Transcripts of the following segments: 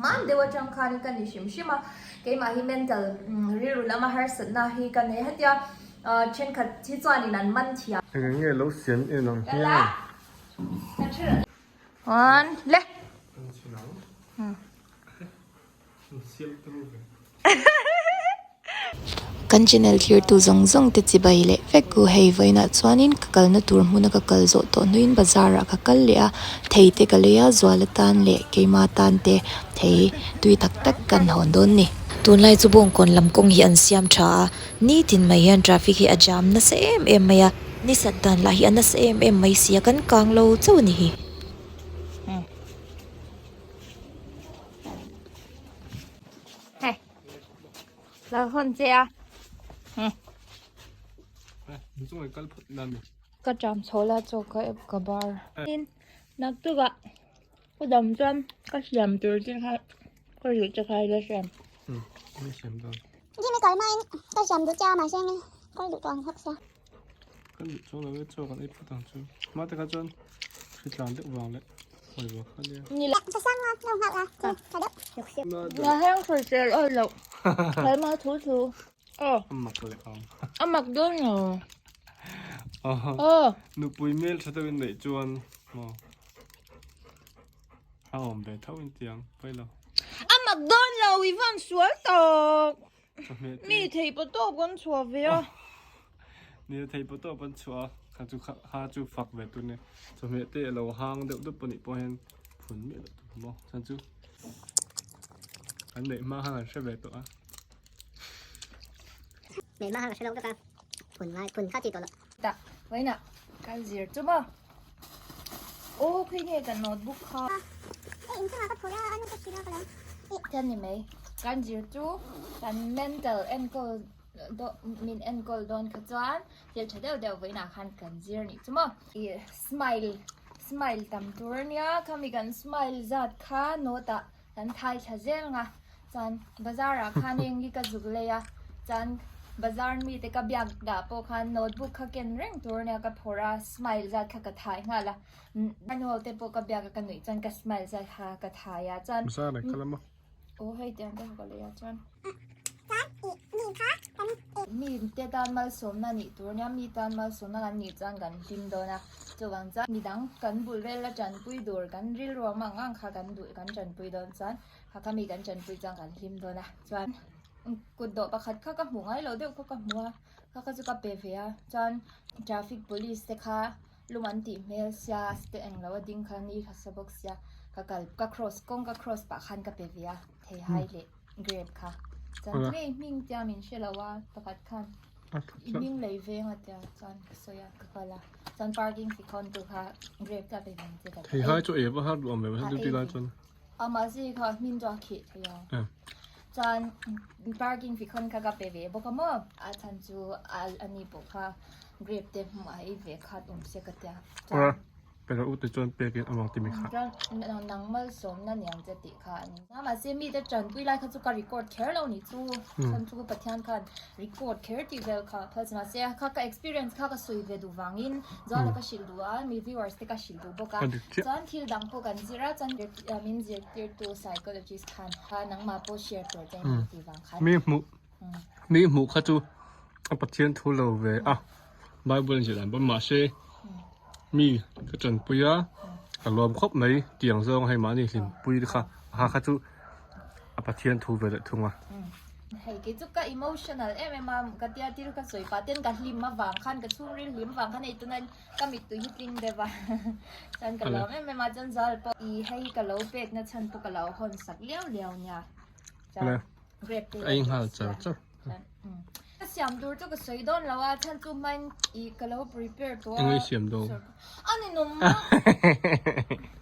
Hman deuh atang khan ka ni hrim hrim a, keimah hi mental rilru lama harsatna hi ka nei hetia thenkhat hi chuanin an man thiam. Eng nge lo siam en ang hian. One le. Kan channel thlirtu zawng zawng te chibai leh vek u hei vawiinah chuanin ka kalna tur hmuna ka kal zawh tawh hnuin bazar ah ka kal leh a thei te ka lei a zual atan leh keima tan te thei tui tak tak kan hawn dawn ni. Tunlai chu bawngkawn lam kawng hi an siam tha a nitin mai hian traffic hi a jam nasa em em mai a ni sat dan lah hi a nasa em em mai si a kan kang lo chauh a ni hi. Hei lo hawn che a ka tram chho la chaw ka ep ka bar tin naktuk ah ka dam chuan ka siam tur che kha ka rih che kha ila siam Gym i kal hmain ka siam duh che a mahse ka duh tawh ang hawk sia. Ka duh chuang lo e chaw kan ei phawt ang chu hma te kha chuan hritlan deuh vang leh hawi vang kha nia. Ni lo. Ka sang a lo nghak a chu tha deuh. Na heng sawi sel awi loh helma thu thu aw. A mak leh ang. A mak dawn lo. Aw. Nupui hmel tha deuhin neih chuan maw a awm ve tho in tiang pawi lo. A mak dawn lo i van sual tak. Mi thei pawh tawp kan chhuah ve a. Ni thei pawh tawp an chhuah a, kha chu kha chu fak ve tur nia. Chawhmeh te a lo hang deuh deuh pawh nih pawh hian phun miah loh tur maw chuan chu an neih hma khan an hre ve tawh a. Neih hma khan ka hre lo vek a, phun ngai phun kha chi tawh loh. Tah vawiinah kan zir chu maw? Aw khawi nge kan notebook kha? Hei inchungah ka phur a, a nu ka hrilh a ka lo. Chuan ni mai, kan zir chu kan mental enkawl min enkawl dawn kha chuan thil tha deuh deuh vawiinah khan kan zir nih chu maw. Ih smile smile tam tur ania khami kan smile zat kha note ah kan thai thla zel nga chuan bazar ah khan eng hi ka zuk lei a chuan bazar mi te ka biak dah pawh khan notebook kha ken reng tur ania ka phawrh a smile zat kha ka thai nghal a nu ho te pawh ka biak a ka nuih chuan ka smile zat kha ka thai a chuan aw hei tiang te kha ka lei a chuan. Mi te tan malsawmna nih tur ania mi tan malsawmna kan nih chuan kan hlim dawn a chuvang chuan midang kan bul vel a tanpui tur kan rilru ang ang ang kha kan duh kan tanpui dawn chuan kha kha mi kan tanpui chuan kan hlim dawn a chuan kut dawh pakhat kha ka hmuh ngai loh deuh kha ka hmu a kha kha chu ka pe ve a chuan traffic police te kha lum an tih hmel sia te englo a ding kha ni kha sa bawk sia ka kal ka cross kawng ka cross pah khan ka pe ve a theihai leh grape kha chuan ngei hming tia min hre lo a pakhat khan i hming lei veng a tia chuan ka sawi a ka kal a chuan parking fee khawn tu kha grape kha pe vang che ka Theihai chu ei va har duh awm ve duty lai chuan a mahse kha hmin chu a kheh thei a chuan parking fee khawn kha ka pe ve bawk a maw a chhan chu ani pawh kha grape te hmuh a ei ve khat awm se ka tia chuan Peka u te chuan pek in amang timi kha. Chuan nang malsawmna niang che tih kha a ni. Mahse mi te tanpui lai kha chu ka record kher lo ni chu. Chuan chu Pathian khan record kher tih vel kha phal che mahse kha ka experience kha ka sawi ve duh vangin Zuala ka hrilh duh a, mi viewers te ka hrilh duh bawk a. Chuan thil dang pawh kan zir a, chuan min zirtirtu psychologist khan kha nangmah pawh share tur che ni tih vang khan. Mi hmuh mi hmuh kha chu a Pathian thu lo ve a. Bible in zir dan pawn mahse mi ka tanpui a ka lawm khawp mai tiang zawng hei mahni hlimpui te kha a kha kha chu a Pathian thu ve leh thung a. Hei kei chu ka emotional em em a ka tia thil ka sawi pah ten ka hlim avang khan ka chhungril hlim avang khan hei tuna ka mittui hi tling deuh a chuan ka lawm em em a chuan zal pawh i hei ka lo pek na chhan pawh ka lo hawn sak liau liau nia chuan grape te Ka ei nghal char char. Ka siam tur chu ka sawi dawn lo a, chhan chu hmain i ka lo prepare tawh a. Eng i siam dawn? A ni num a.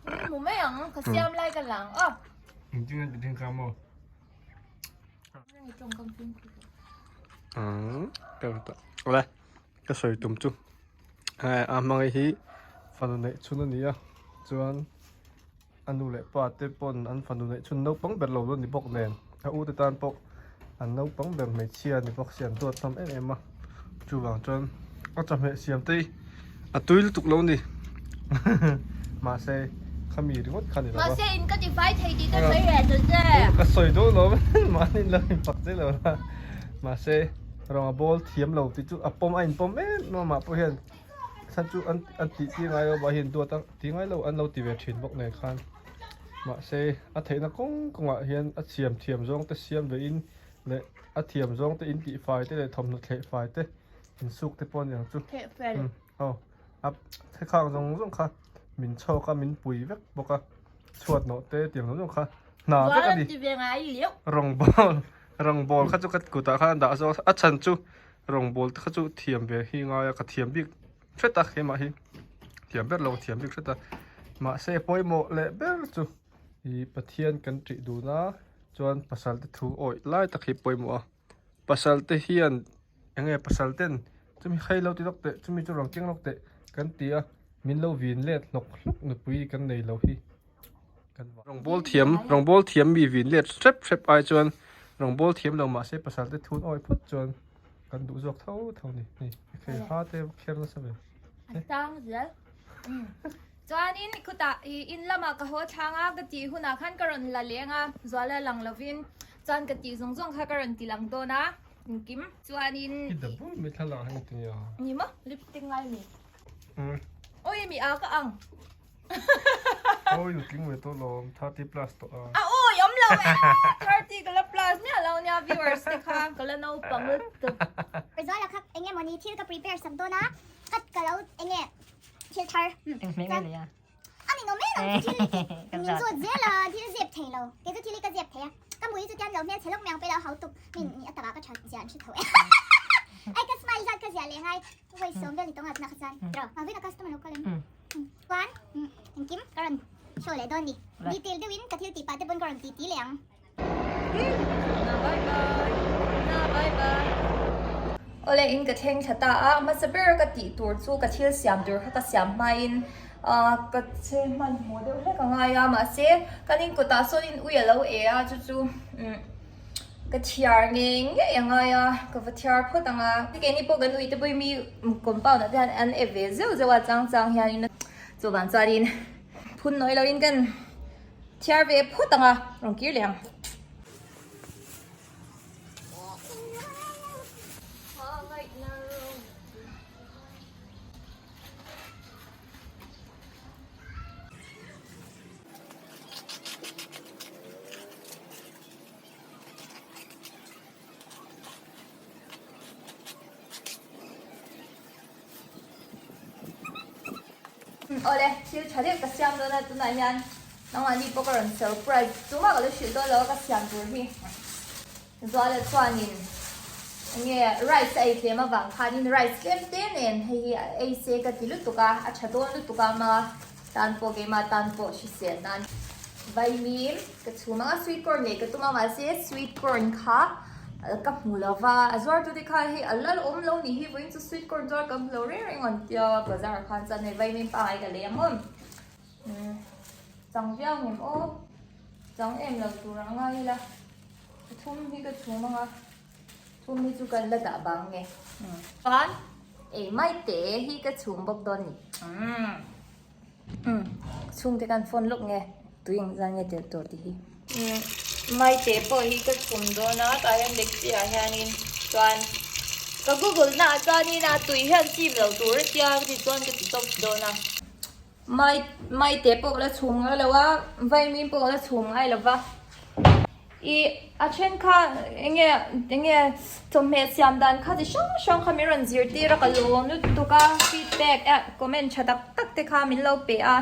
Ni mu mai ang, ka siam lai ka lang a. Engtin nge ti kha maw? Nge tawng kam fimkhur tawh. Ka ta. Awle, ka sawi tum chu. A hmangaih hi fanu neih chhun a ni a, chuan A nu leh pa te pawn an fanu neih chhun naupang ber lo lo ni bawk nen a u te tan pawh an naupang ber hmeichhia ni bawk si an duat hlawm em em a chuvang chuan a chawhmeh siam te hi a tui lutuk lo ni mahse. Khami ringawt kha ni lo va. Mahse in ka tifai thei tih te sawi reh ta che. Ka sawi dawn lo mahni lo in fak che lo la. Mahse rawng a bawl thiam lo tih chu a pawm a inpawm em em a mah pawh hian chhan chu an an tih tir ngai lo mah hian duat a ti ngai lo an lo ti ve thin bawk nen khan. Mahse a theihna kawng kawngah hian a siam thiam zawng te siam ve in leh a thiam zawng te in tih fai te leh thawmhnaw thleh fai te insuk te pawh a ni ang chu. Thleh fel. Aw a thlekang zawng zawng kha min chhawk a min pui vek bawk a chhuat nawh te tiang zawng zawng kha hna vek a ni rawngbawl rawngbawl kha chu ka kutah khan a dah zawk a chhan chu rawngbawl te kha chu thiam ve hi ngai a ka thiam bik hret a keimah hi thiam ber lo ka thiam bik hret a mahse pawimawh leh ber chu ih Pathian kan tih dun a chuan pasal te thu awih lai tak hi pawimawh a. Pasal te hian eng nge pasal ten chumi hei lo ti lawk teh chumi chu rawn keng lawk teh kan ti a min lo vin let hlawk hlawk nupui kan nei lo hi kan va rawngbawl thiam rawngbawl thiam mi vin let hrep hrep ai chuan rawngbawl thiam lo mahse pasal te thun awi phawt chuan kan duh zawk tho tho ni hei hei ha te kher nasa ve a tang zel chuanin khutah ih in lamah ka haw thlang a ka tih hunah khan ka rawn la leng a zuala lang lovin Chuan ka tih zawng zawng kha ka rawn ti lang dawn a, engkim. Chuanin. I double mai thlalak ang ti nia. Ni maw? Lipstick ngai mi. Oi mi a ka ang. Oi nutling ve tawh lawm 30 plus tawh a. A oi awm lo e 30 ka la plus miah lo nia viewers te kha ka la naupang lutuk. Rizal a kha enge mawni thil ka prepare sak dawn a, ka ka lo enge thil thar. Eng hmeh nge nei a? A ni nawm em ang chu thil min zawt zel a, thil zep thei lo. Kei chu thil hi ka zep thei a, ka mui chu tian lo hmel chhe lawk mai ang pawh ilo hau tuk min ni a takah ka that zia an hre tho e. Ai ka smile zat ka ziah leh ngai vawi sawm vel ni tawng a tunah kha chuan tiraw vawin a customer lo kal em chuan engkim ka rawn show leh dawn ni detail deuhin ka thil tih pah te pawn ka rawn ti ti leh ang. Awle in ka thleng thla ta a, hmasa ber ka tih tur chu ka thil siam tur kha ka siam hmain ah ka che hmanhmawh deuh hlek a ngai a mahse kan in kawtah sawn in ui a lo e a chu chu umm ka thiar ngei ngei a ngai a ka va thiar phawt ang a keini pawh kan ui te pawh hi mi compound ah te hian an e ve zeuh zeuh a chang chang hianin chuvang chuanin phun nawi loin kan. Thiar ve phawt ang a, rawn kir leh ang. Awle, thil tha deuh ka siam dawn a, tunah hian nangmahni pawh ka rawn surprise tumah ka lo hrilh dawn lo a ka siam tur hi. Zuala chuanin enge rice a ei tlem avang khanin rice tlem te nen hei hi a ei se ka ti lutuk a, a tha dawn lutuk a ma tan pawh keimah tan pawh hrisel nan vaimim ka chhum ang a, sweet corn leh ka tum a mahse sweet corn kha ka hmu lo va, a zuartu te kha hei a lal awm lo nih hi vawiin chu sweet corn zuar ka hmu lo reng reng an tia bazar ah khan chuan hei vaimim pangai ka lei ang aw chang viau ngem aw chang em lo tur ang a ila thum hi ka chhum ang a thum hi chu kan la dah bang nge chuan ei mai te hi ka chhum bawk dawn ni Chhungte khan phone lawk nge tui eng zan nge tel tur tih hi. Maite pawh hi ka chhum dawn a tah hian dekchi ah hianin chuan ka google na ah chuanin a tui hian chim lo tur a tia ka ti chuan ka ti tawp dawn a. Mai maite pawh ka la chhum ngai lo a vaimim pawh ka la chhum ngai lo va. Ih a then kha enge enge chawhmeh siam dan kha chi hrang hrang kha min rawn zirtir a ka lawm lutuk a feedback eh comment tha tak tak te kha min lo pe a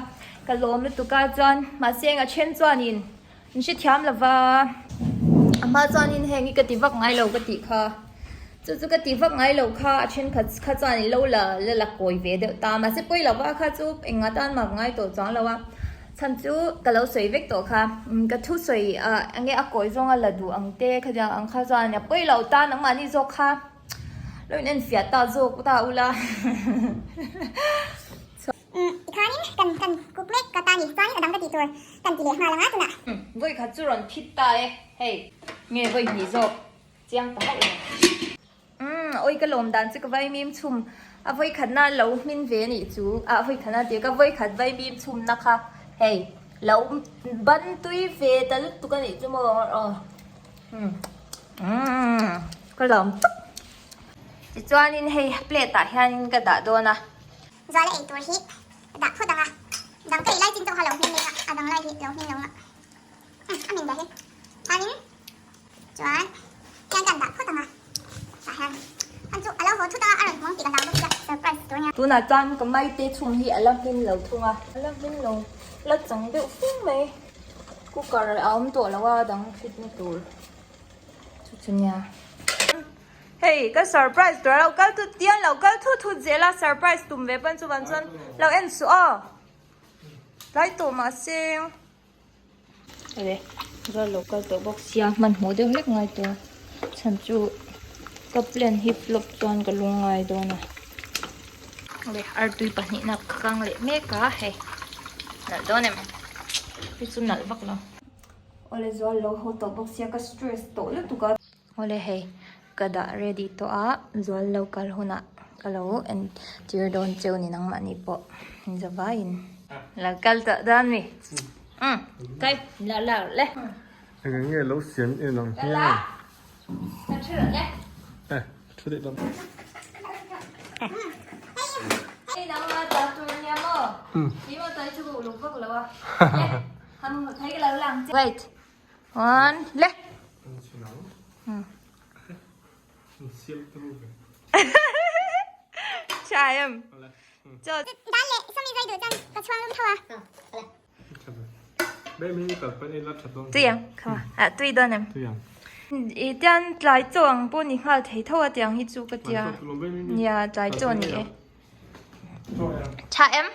ka lawm lutuk a chuan mahse a then chuanin min hrethiam lova a hma chuanin heng hi ka ti vak ngai lo ka tih kha chu chu ka ti vak ngai lo kha a thenkhat kha chuan ilo la la la kawi ve deuh ta mahse pawi lova kha chu engah tan mah ka ngai tawh chuang lo a. Chhan chu ka lo sawi vek tawh kha, ka thu sawi ah enge a kawi zawnga la duh ang te khatiang ang kha chuan a pawi lo ta nangmahni zawk kha lo in enfiah ta zawk ta ula. Umm tikhanin kan kan cook mek ka ta ni chuanin a dang ka tih tur kan ti leh nghal ang a tunah. Vawi khat chu rawn phit ta e hei nge vawi hnih zawk chiang ta hauh lo. Umm awi ka lawm dan chu ka vaimim chhum a vawi khat na lo hmin ve anih chu ah vawi khat na tih ka vawi khat vaimim chhum na kha hei. Lo ban tui ve ta lutuk a nih chu maw aw umm ka lawm tawp. Tichuanin hei plate ah hianin ka dah dawn a. Zuala ei tur hi ka dah phawt ang a, dang ka ei lai chin chauh kha lo hming leng a, a dang lai hi lo hming lo ang a, a min dah hi chuanin chuan hian ka han dah phawt ang a, tah hian an chu a lo haw thut a, a rawn hmang tih ka hlau bawk sia, surprise tur ania. Tunah chuan ka maite chhung hi a la hmin lo thung a, a la hmin lo la chang deuh fung mai, cooker a awm tawh lo a dang fit na tur chu chu nia. Hei ka surprise tur a lo kal thut tian lo kal thut thut zel a surprise tum ve pawn chuvan chuan lo en suh aw tlai tawh mahse Awle rual lo kal tawh bawk sia hmanhmawh deuh hlek ngai tawh a chhan chu ka plan hi flop chuan ka lung ngai dawn a Awle artui pahnihna ka kang leh mek a hei nalh dawn em hei chu nalh vak lo Awle zual lo haw tawh bawk sia ka stress tawh lutuk a. Awle hei ka dah ready tawh a zual lo kal hunah ka lo entir dawn cheu ni nangmahni pawh zavaiin lo kal tawh dawn mi umm kai la la le. Eng eng nge lo siam en ang hian la ka thu rawh le eh thu daih dawn. Hei nangma ta tur nia maw ni maw tawi chu ka uluk vak lo a le han thei ka lo lang che wait. One, le. Tha em. Cho. Dan leh sawmi zai duh chuan ka chhuang lum tho a. Tui ang, kha a tui dawn em. I tian tlai chaw ang pawh ni nghal thei tho a tiang hi chu ka tia. Nia tlai chaw ni e. Tha em.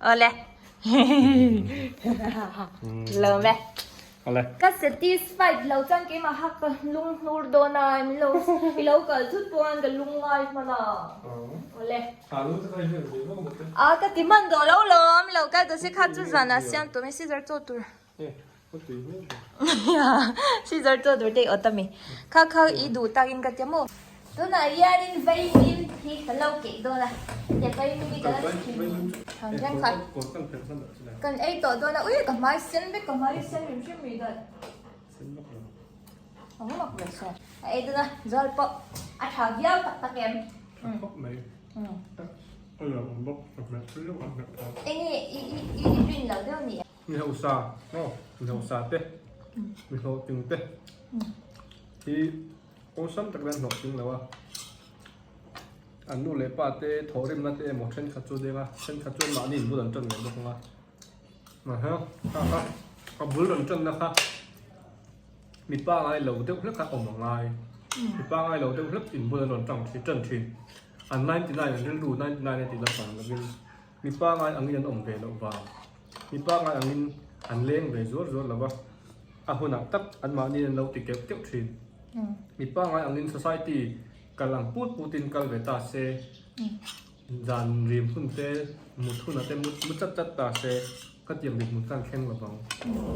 Awle. Lawm e. Awle. Ka satisfied lo chuan keimah ha ka lung hnur dawn a min lo i lo kal thut pawh an ka lung ngai hman a. Awle. A ka ti hman tawh lo lawm lo kal ta se kha chu zanah siam tawh mai scissor chaw tur. Scissor chaw tur te i awt ami. Kha kha i duh takin ka tia maw. Tunah hianin vaimim hi ka lo keih dawn a, he vaimim hi ka la chhin ang hian kha kan ei tawh dawn a, ui ka hmai sen vek ka hmai sen hrim hrim mai dawn. Ang mak ve saw. A ei dawn a, zual pawh a tha viau tak tak em. Tha khawp mai. A lian awm bawk, a hmeh deuh a hmeh tha. Enge i i i rin lo deuh ni. Mi hausa maw, mi hausa te, mi hlawhtling te hi awlsam tak hian hlawhtling lo a, an nu leh pa te thawhrimna te emaw thenkhat chu a deng a, thenkhat chuan mahni in bul an tan leh bawk ang a, mahse kha kha a bul rawn tanna kha mi pangai lo deuh hlek kha awm a ngai, mi pangai lo deuh hlek in bul an rawn tang tan thin, an 99 an rilru 99 a tih lampang lovin mi pangai angin an awm ve loh vang. Mi pangngai angin an leng ve zuar zuar lo va, a hunah tak anmahni an lo ti keuh keuh thin. Mi pangngai angin society kal ang put putin kal ve ta se, zan rim hun te, mut hunah te mut mut chat chat ta se, ka tiang rim hmun khan thleng lo vang.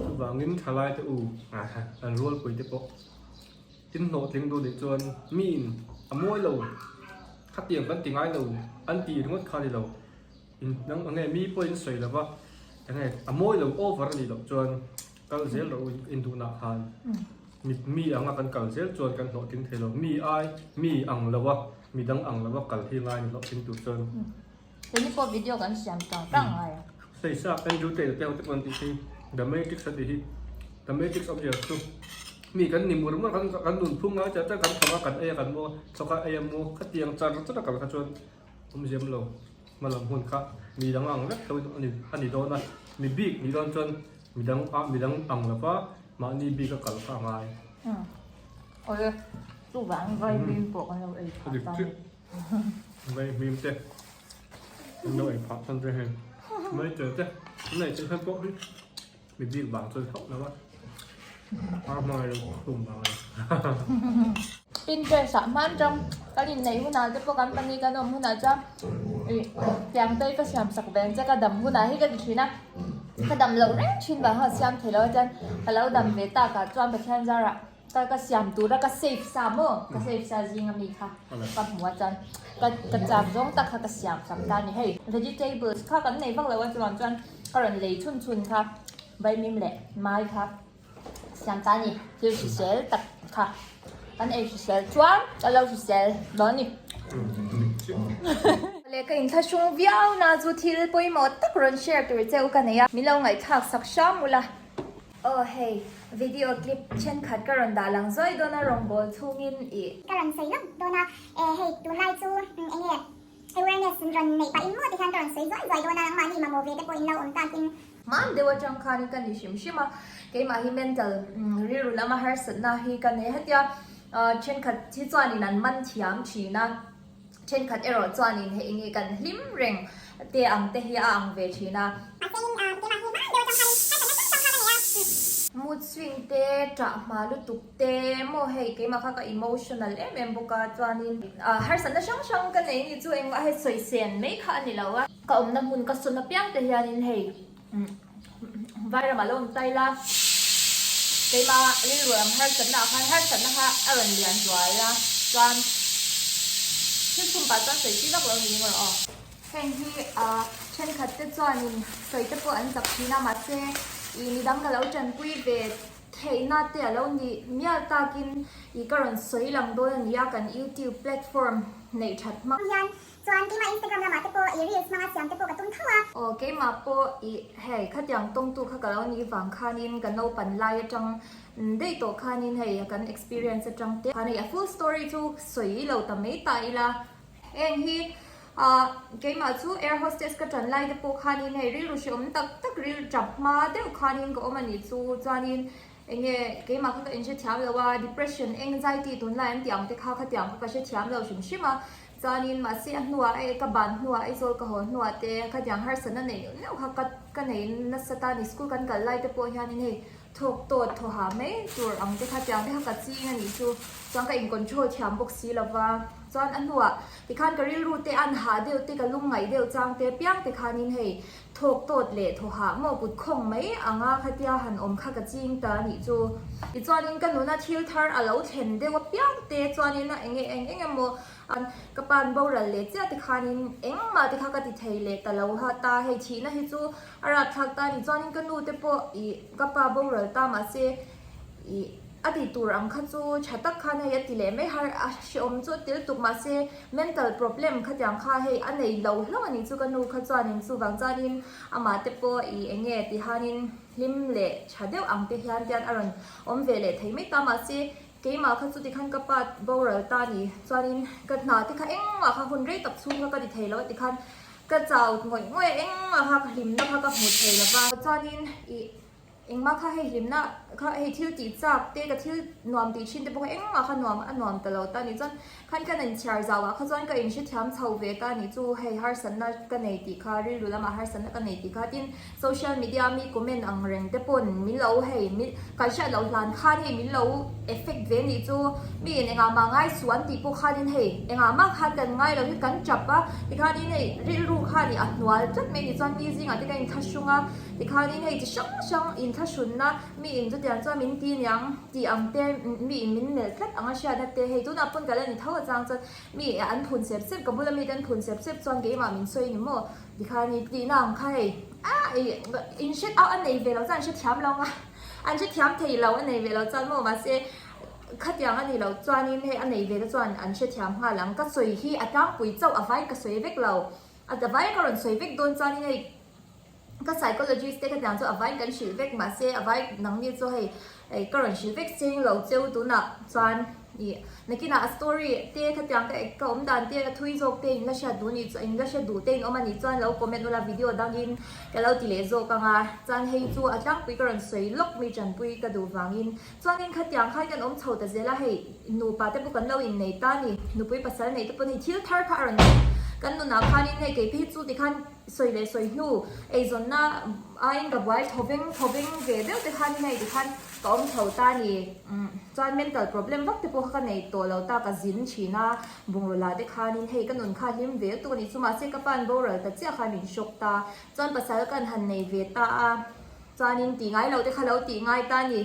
Chuvangin thalai te u, an rualpui te pawh in hlawhtling duh nih chuan miin a mawi lo, khatiang kan ti ngai lo an ti ringawt kha ni lo. Nang enge mi pawh in sawi lova enge a mawi lo over a nih loh chuan kal zel rawh u in duhna khan mi mi anga kan kal zel chuan kan hlawhtling thei lo mi ai mi ang lo a mi dang ang lo a kal hi ngai a ni hlawhtling tur chuan. Keini pawh video kan siam tang tang ngai a. Hei sa Andrew Tate te ho te pawh an tih hi The Matrix a tih hi The Matrix awm zia chu mi kan ni mur mur kan kan nun phung ngai chiah chiah kan thawk a kan ei a kan mu a thawk a ei a mu khatiang char char a kal kha chuan awm ziam lo. Hmalam hun kha mi dang ang vek tho in a ni dawn a, mi bik nih dawn chuan mi dang a mi dang ang lova mahni bik a kal kha a ngai. Umm awle chuvang vaimim pawh kan lo ei phah ta ni. Vaimim te kan lo ei phah tan te hei mai tel te an ei theih hian pawh hi mi bik vang chuan hauh lo a a hmangaih lo khum vang a ni. Pinterest ah hman tang kan inneih hunah te pawh kan pahnih kan awm hunah chuan ih tiang te hi ka siam sak ve ang che ka dam hunah hi ka ti thin a, ka dam loh reng thin vang kha siam thei lo a chuan ka lo dam ve tak ah chuan Pathian zarah. Ka ka siam tura ka save sa maw ka save sa zinga mi kha ka hmu a chuan ka ka chak zawng tak kha ka siam sak ta a ni hei vegetables kha kan nei vak lo a chuvang chuan ka rawn lei chhun chhun kha vaimim leh mai kha siam ta a ni thil hrisel tak kha kan ei hrisel chuan ka lo hrisel dawn a ni. Leh ka inthlahrung viau na chu thil pawimawh tak rawn share tur che u ka nei a min lo ngaihthlak sak hram ula. Aw hei, video clip thenkhat ka rawn dah lang zawi dawn a rawngbâwl chhungin i. Ka rawn sawi lawk dawn a, e hei tunlai chu eng nge awareness in rawn neih pahin maw tikhian ka rawn sawi zuai zuai dawn a, nangmahni mamawh ve te pawh in lo awm takin. Hman deuh atang khanin ka ni hrim hrim a, keimah hi mental rilru lama harsatna hi ka nei hetia thenkhat hi chuanin an man thiam thin a, thenkhat erawh chuanin hei enge kan hlim reng te ang te hi a ang ve thin a. Mahse in keimah hi hman deuh atang khanin harsatna hrang hrang kha ka nei a. Mood swing te, ṭah hma lutuk te maw hei keimah kha ka emotional em em bawk a chuanin harsatna hrang hrang ka nei ni chu engmah hei sawi sen mai kha a ni lo a. Ka awmna hmun ka sawn apiang te hianin hei vairamah lo awm ta ila keimah rilru lam harsatna ah khan harsatna kha a rawn lian zual a chuan thil chhum pah chuan sawi chi vak lo niin rawh aw. Heng hi thenkhat te chuanin sawi te pawh an zak thin a mahse ih midang ka lo tanpui ve theihna te a lo nih mial takin ih ka rawn sawi lang dawn a ni a kan youtube platform neih that hmak. Hian chuan keimah instagram lamah te pawh ih reels hmanga siam te pawh ka tum tho a. Aw keimah pawh ih hei khatiang tawngtu kha ka lo nih vang khanin ka naupan lai atang daih tawh khanin hei kan experience atang te khan hei a full story chu sawi lo ta mai ta ila. Heng hi ah keimah chu air hostess ka tan lai te pawh khanin hei rilru hreawm tak tak ril tap hma deuh khanin ka awm a nih chu chuanin eng nge keimah kha ka inhrethiam lo a depression anxiety tunlai an tih ang te kha khatiang kha ka hrethiam lo hrim hrim a chuanin mahse a hnuah hei ka ban hnuah Aizawl ka haw hnuah te khatiang harsatna neih neuh neuh kha ka ka nei nasa ta a ni school kan kal lai te pawh hianin hei Thawk tawt thaw ha mai tur ang te kha tiang te kha ka ching a nih chu chuan ka in control thiam bawk si lo va chuan a hnuah tikhan ka rilru te an hah deuh te ka lungngaih deuh chang te piang te khanin hei thawk tawt leh thaw hah maw kut khawng mai anga khatia han awm kha ka ching ta a nih chu. Tichuanin ka nuna thil thar a lo thlen deuh apiang te chuanin a enge eng eng emaw An ka pan boral leh chiah te khanin engmah te kha ka ti thei leh ta lo ha ta hei thihna hi chu a rapthlak ta a ni chuanin ka nu te pawh ih ka pa boral ta mahse ih a tih tur ang kha chu tha tak khan hei a ti leh mai har a hrehawm chu a tel tuk mahse mental problem khatiang kha hei a nei lo hlauh a ni chu ka nu kha chuanin chuvang chuanin amah te pawh ih eng nge ti hanin hlim leh tha deuh ang te hian tian a rawn awm ve leh thei mai ta mahse Keimah kha chuti khan ka pa boral ta ni chuanin ka hna te kha engmah kha hun rei tak chhung kha ka ti thei lo a tikhan ka chau ngawih ngawih a engmah kha ka hlimna kha ka hmu thei lo va chuanin ih engmah kha hei hlimna kha hei thil tih chak te ka thil nuam tih thin te pawh kha engmah kha nuam a nuam ta lo ta ni chuan khan ka inchhiar zau ah kha chuan ka inhrethiam chho ve ta ni chu hei harsatna ka nei tih kha rilru lamah harsatna ka nei tih kha tin Social media mi comment ang reng te pawn min lo hei mi kan hriat loh hlan khan hei min lo effect ve nih chu mi in engah mah ngai suh an tih pawh khanin hei engah mah khan kan ngai lo hi kan tap a tikhanin hei rilru khan ih a hnual tlat mai ni chuan mi zingah te ka inthlahrung a tikhanin hei chi hrang hrang inthlahrunna mi in chutiang chuan min ti niang tih ang te mi in min melh tlat ang a hriatna te hei tunah pawn ka la ni tho a chang chuan mi an phun sep sep ka bula mi te an phun sep sep chuan keimah min sawi ni maw. Tikhan i tihna ang kha hei ah i in hre a nei ve lo chuan an hre thiam lo ang a an hre thiam thei lo a nei ve lo chuan maw mahse khatiang a ni lo chuanin hei a nei ve te chuan an hre thiam nghal ang ka sawi hi a tlangpui chauh a vai ka sawi vek lo a vai ka rawn sawi vek dawn chuanin hei ka psychologist te khatiang chu a vai kan hrilh vek mahse a vai nangni chu hei ka rawn hrilh vek cheng lo cheu tunah chuan. Ih, nakinah a story te khatiang ka ka awm dan te a thui zawk te in la hriat duh nih chuan in la hre duh te in awm a nih chuan lo comment ula video dangin ka lo ti leh zawk ang a, chuan hei chu a tlangpui ka rawn sawi lawk mi tanpui ka duh vangin chuanin khatiang khan kan awm chho ta zel a hei nupa te pawh kan lo innei ta a ni nupui pasal nei te pawn hei thil thar kha a rawn kan nunah khanin hei kei phei chu tikhan sawi leh sawi hnu eizawnna aiin ka buai thawveng thawveng ve deuh te khan hei tikhan ka awm chho ta a ni chuan mental problem vak te pawh kha ka nei tawh lo ta ka zin thin a bungraw la te khanin hei ka nun kha hlim ve lutuk a ni chu mahse ka pan boral ta chiah khan min hrawk ta chuan pasal kan han nei ve ta a chuanin tih ngai lo te kha lo tih ngai ta a ni.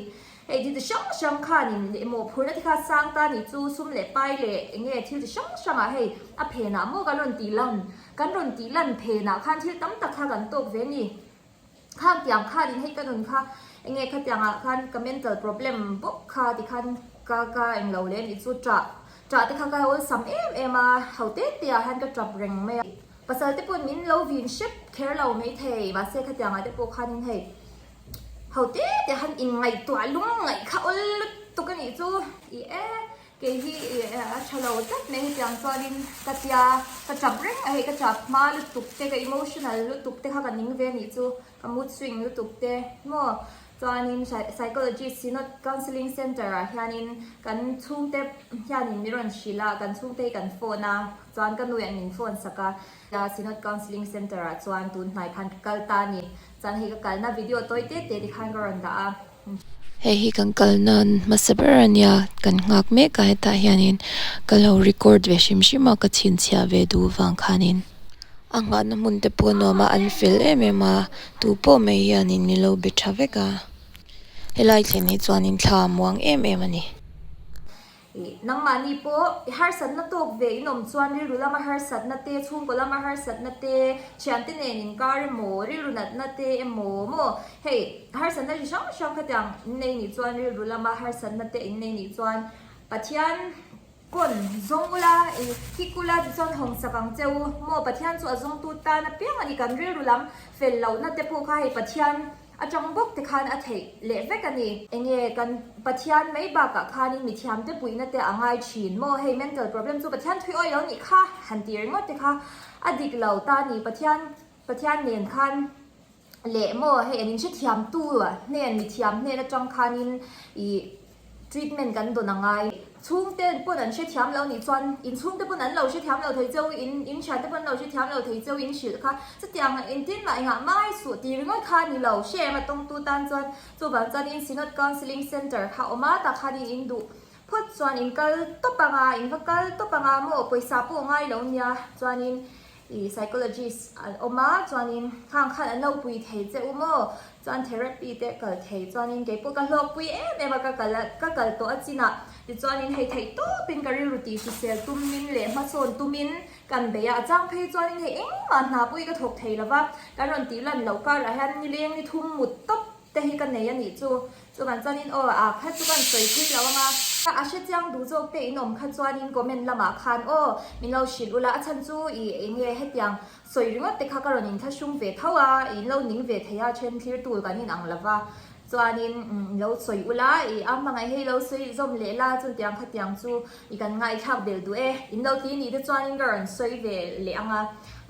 Hei thil chi hrang hrang khanin leh mawhphurhna te kha sang ta nih chu sum leh pai leh eng nge thil chi hrang hrangah hei a phenah maw kan rawn tih lan kan rawn tih lan phenah khan thil tam tak kha kan tawk ve a ni. Khang tiang khanin hei ka nun kha eng nge khatiangah khan ka mental problem bawk kha tikhan ka ka englo leh nih chu ṭah ṭah te kha ka awlsam em em a, ho te te ah hian ka ṭap reng mai a. Pasal te pawhin min lo vin hrep kher lo maithei mahse khatiangah te pawh khanin hei Ho te te han inngaihtuah lung ngaih kha awl lutuk a nih chu. I e, kei hi a tha lo tlat mai hetiang chuanin ka tia ka tap reng a hei ka tap hma lutuk te ka emotional lutuk te kha ka ning ve a nih chu ka mood swing lutuk te maw chuanin psychologist synod counselling center ah hianin kan chhungte hianin min rawn hrilh a kan chhungte hi kan phone a chuan ka nu hian min phone sak a synod counselling center ah chuan tun hnai khan ka kal ta a ni. Chuan hei ka kalna video tawi te te tikhan ka rawn dah a. Hei hi kan kalna hmasa ber a nia, kan nghak mek a hetah hianin ka lo record ve hrim hrim a ka chhinchhiah ve duh vang khanin a nghahna hmun te pawh a nuam a an fel em em a tupawh mai hianin min lo be tha vek a helai thlen hi chuanin thla a muang em em a ni. Ih, nangmahni pawh i harsatna tawk ve in awm chuan rilru lama harsatna te, chhungkaw lama harsatna te, thiante nen inkar emaw, rilru natna te emaw maw? Hei, harsatna chi hrang hrang khatiang in nei nih chuan rilru lama harsatna te in nei nih chuan Pathian pawn zawng ula, ih, kik ula tichuan hawngsak ang che u maw? Pathian chu a zawngtu tan apiang a ni, kan rilru lam fel lohna te pawh kha hei Pathian Atang bawk te khan a theih leh vek a ni. Enge kan Pathian mai bakah khanin mithiam te puihna te a ngai thin maw? Hei mental problem chu Pathian thui awih lo nih kha han ti ringawt te kha a dik lo ta ni. Pathian Pathian nen khan leh maw hei an inhrethiam tu hnen mithiam hnen atang khanin ih Treatment kan dawn a ngai. Chhungte pawn an hrethiam lo nih chuan in chhungte pawn an lo hrethiam lo thei cheu, in in thiante pawn an lo hrethiam lo thei cheu in hrilh kha. Chutiang engtin mah engah mai suh ti ringawt kha a ni lo. Hrem a tawngtu tan chuan chuvang chuan in Synod Counselling Centre kha awm a, tah khan in in duh phawt chuan in kal tawp ang a, in va kal tawp ang a maw pawisa pawh ngai lo nia chuanin I psychologist an awm a, chuanin khang khan an lo pui thei che u maw? Chuan therapy te kal thei, chuanin keipawh ka hlawkpui em em a, ka kal a, ka kal tawh a chinah tichuanin hei theih tawpin ka rilru tih hrisel tumin leh hmasawn tumin kan bei a, a chang phei chuanin hei engmah hna pawh hi ka thawk thei lova, kan rawn tih lan loh karah hian nileng ni thum mut tawp te hi ka nei a nih chu. Chuvan chuanin aw a kha chu kan sawi pui lo anga. A hre chiang duh zawk te in awm kha chuanin comment lamah khan aw min lo hrilh ula a chhan chu i enge hetiang sawi ringawt te kha ka rawn inthlahrung ve tho a in lo ning ve thei a then thlir tur kan in ang lova chuanin in lo sawi ula i a hmangaih hei lo sawi zawm leh la chutiang khatiang chu i kan ngaithlak bel duh e in lo ti nih te chuanin ka rawn sawi ve leh anga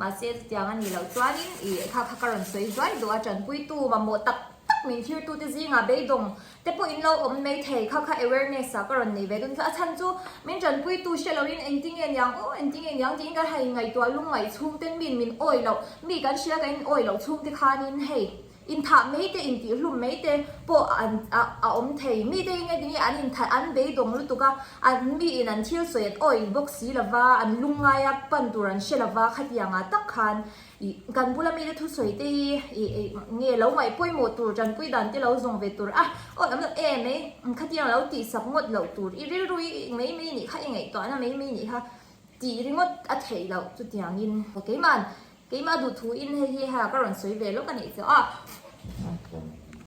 mahse chutiang a nih loh chuanin i kha kha ka rawn sawi zuai duh a tanpuitu mamawh tak tak min thirtute zingah beidawng te pawh in lo awm mai thei kha kha awareness ah ka rawn nei ve dawn a chhan chu min tanpuitu hre loin engtinge niang aw engtinge niang tiin kan han inngaihtuah lungngaih chhungten min min awi loh mi kan hria kan in awi loh chhungte khanin hei inthah mai te intihhlum mai te pawh an a a awm thei mite hi engtinge an inthat an beidawng lutuk a an mi in an thil sawi an awi bawk si lova an lungngai a pan tur an hre lova khatiang ah tak khan Ih, kan bula mite thusawi te hi ih ih nge lo ngaih pawimawh tur tanpui dan te lo zawng ve tur a, aw lam lam em mai, khatiang lo tih sak ngawt loh tur, i rilru i mai mai nih kha i ngaihtuahna mai mai nih kha tih ringawt a theih loh chutiangin keimah keimah duhthu in hei hi ha ka rawn sawi ve lawk a nih chu a.